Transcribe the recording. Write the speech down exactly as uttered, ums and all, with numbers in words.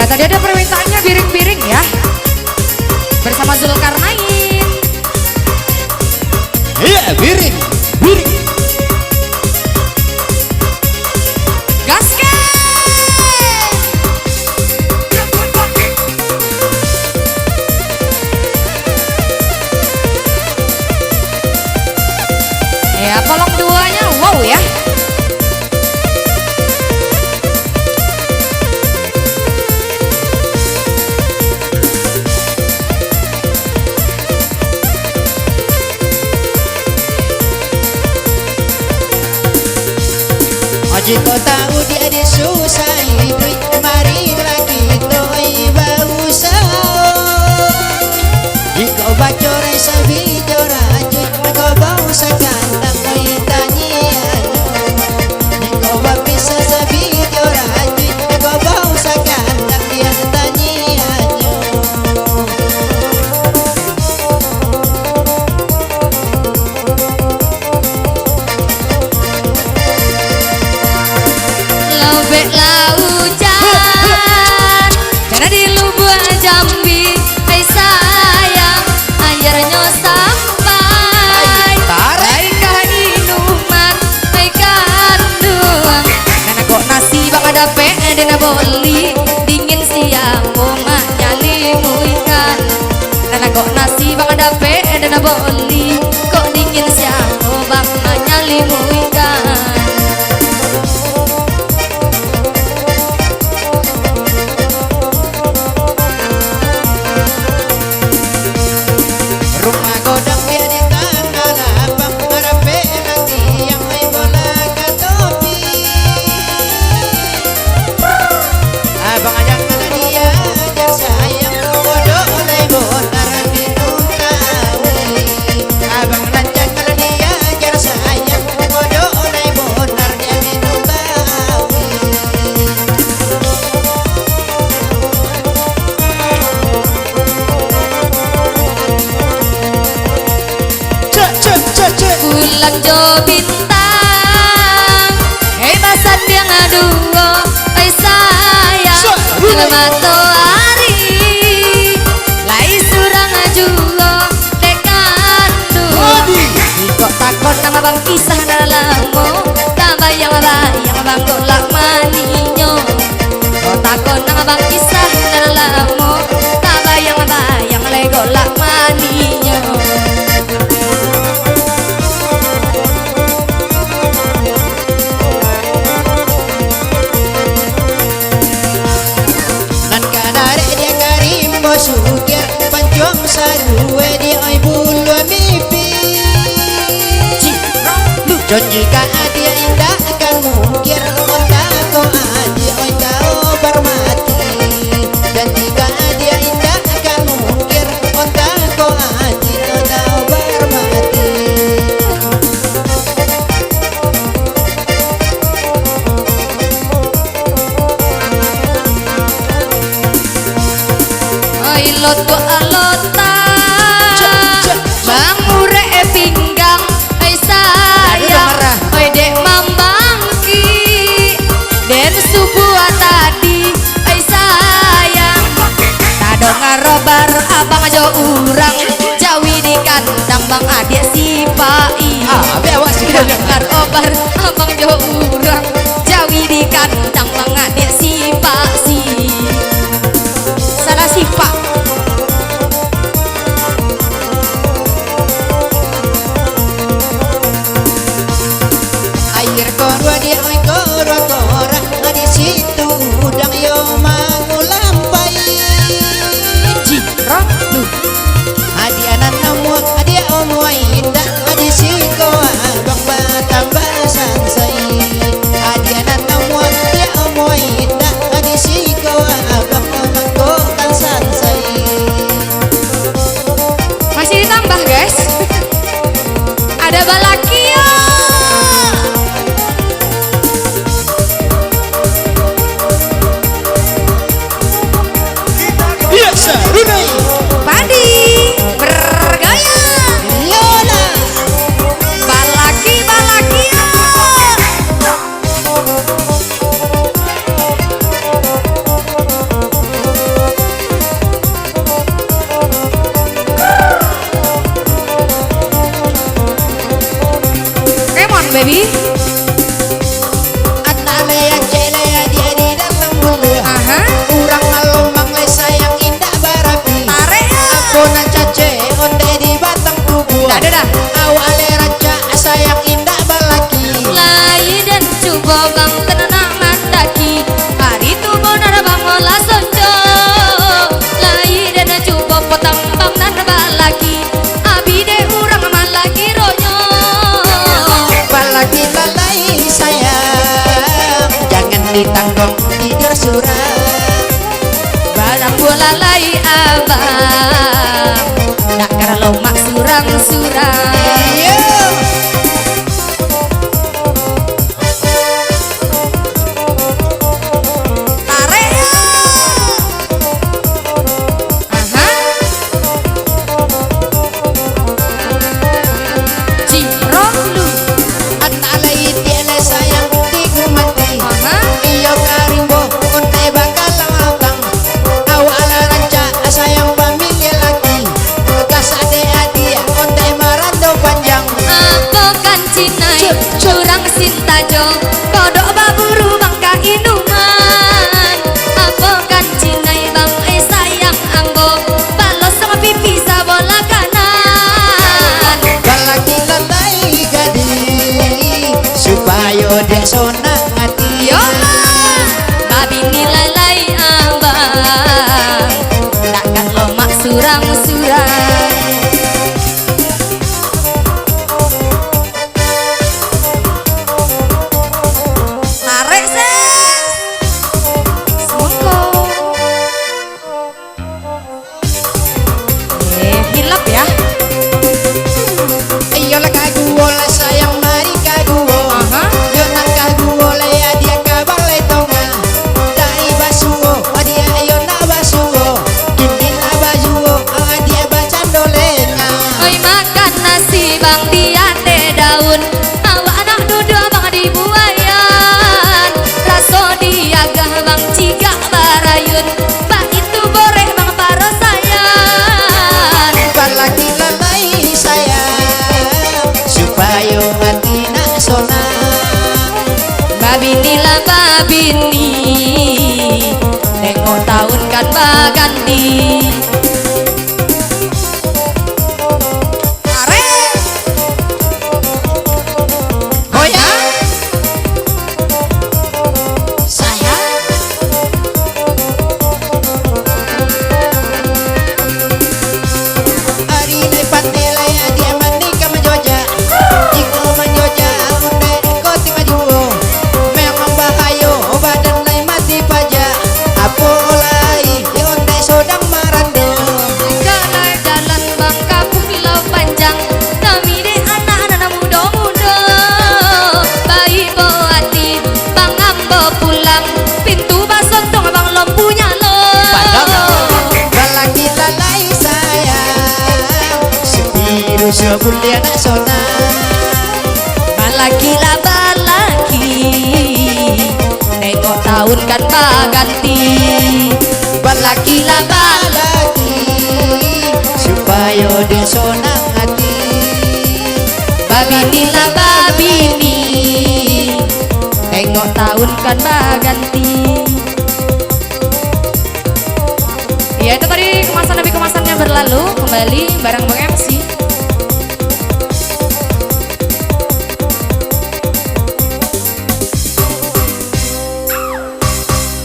Nah, tadi ada permintaannya biring-biring ya. Bersama Zulkarnain. Iya, biring, biring. Gaskan! Ya, kolong duanya, wow ya. Jikok tau diak disusah iduik, marilah kito bausaho. Jikok bacorai sabijo rajuik, kobau sakandang oi tanyianyo. Jikok bapisah sabijo rajuik, kobau sakandang diak tanyianyo. Lobek laujan, cara di Lubuak Jambi, ai sayang, ayarnyo sampai, ai ka inuman, ai kanduang. Nan kok nasi bang dapek den boli, dingin siapo manyalimuikan. Nan kok nasi bang dapek den boli, kok dingin siapo bang manyalimuikan. Rumah godang dia di tangga lapang, ngarapek nanti yang main bola ka topi. Abang jangan diajar sayang, bodoh lai bonar minum tawi. Abang nan jangan diajar sayang, bodoh lai bonar dia minum tawi. Cek, cek, cek, cek. Bulan jo bintang, hei basandiang duo, ai sayang, jo matoari, lai surang juo dek kanduang. Iko takon nan abang kisah nan lamo, tabayang-bayang bang golak maninyo. Ko takon nan abang kisah nan lamo, tabayang-bayang lai golak maninyo. Nan ka darek dia ka rimbo sukir, pancuang sarue dia oi bulu mipik. Janji ka adia indak akan mungkir, onta ko adia oi tau barmati. Janji ka adia indak akan mungkir, onta ko adia oi tau barmati. Oi lotok-lotak, mangurek pinggang, oi sayang, oi dek mambangkik, den subuah tadi, oi sayang. Tadonga obar abang jo urang, jawi di kandang bang adiak sipai. Ah, abih awak sipai. Tadonga obar abang jo urang, jawi di kandang bang adiak sipai. Salah sipai. Aia korua dia oi korua korang, di situ udang yo mangulampai. Ji, ratu. Adiak nan namuah, adiak omuah indak, di siko abang batambah sansai. Adiak nan namuah, adiak omuah indak, Baby. Anak lai acek lai adiak di dalam bulu. Aha. Urang malomang lai sayang indak barapi. Tarik, ah. Apo nan cacek ondeh di batang tubuah. Ndak ado dah. Awak lai rancak sayang indak balaki. Lai den cubo bang tanah nak mandaki. Ari tu bonar bang olah sonjo. Lai den cubo potang bang nan balaki. Abi dek urang malaki ronyo. Balaki lalai sayang, jangan ditanggung tidur surang. Barambuah lalai abang, nak karalo mak surang-surang. Iyo. Tarik, yo. Aha. Cimprong lu. Anak lai itiak lai sayang digumati. Aha. Iyo ka rimbo ondeh bakalam abang. Awak lah rancak sayang pamiliah laki. Kasadek adiak ondeh marando panjang. Apo kan cinai, cuk, cuk, urang Sintajo, kodok baburu bang ka inuman. Apo kan cinai bang, eh, sayang ambo, balosong pipi sabolah kanan. Balaki lalai gadih, supayo dek sonang ati. Yo, babini lalai abang, takkan lomak surang-surang. Tarik se. Semongko. Eh, hilap ya. Iyolah kaguo lah sayang, mari kaguo. Aha. Yo nak kaguo lah ya, dia ka balai tongah. Dari basuo, dia yo nak basuo. Kini lah bajuo, dia bacando lengah. Oi, makan nasi bang di ateh daun. Awak nak duduak bang di buayan, raso diagah bang cigak barayun, baitu boreh bang parosayan. Balaki lalai sayang, supayo ati nak sonang. Babini lah babini, nengok taun kan baganti. Tarik. Goyang. Sayang. Ari lai pandai lai adiak manikah manjojak. Jikok manjojak ondeh ko tingga juo. Memang bahayo badan lai mati pajak. Apo lai ondeh sodang marando. Jalan-jalan bang ka Pulau Panjang, nami dek anak nan mudo-mudo. Baibo ati bang ambo pulang, pintu basontuang bang lompu nyalo. Padam. Balaki lalai sayang, sabiru sabuliah nak sonang. Balaki lah balaki, nengok taun kan baganti. Balaki lah balaki, supayo dek sonang ati. Babini lah babini, nengok taun kan baganti. Ya, itu tadi kemasan demi kemasan yang berlalu. Kembali bareng Bang M C.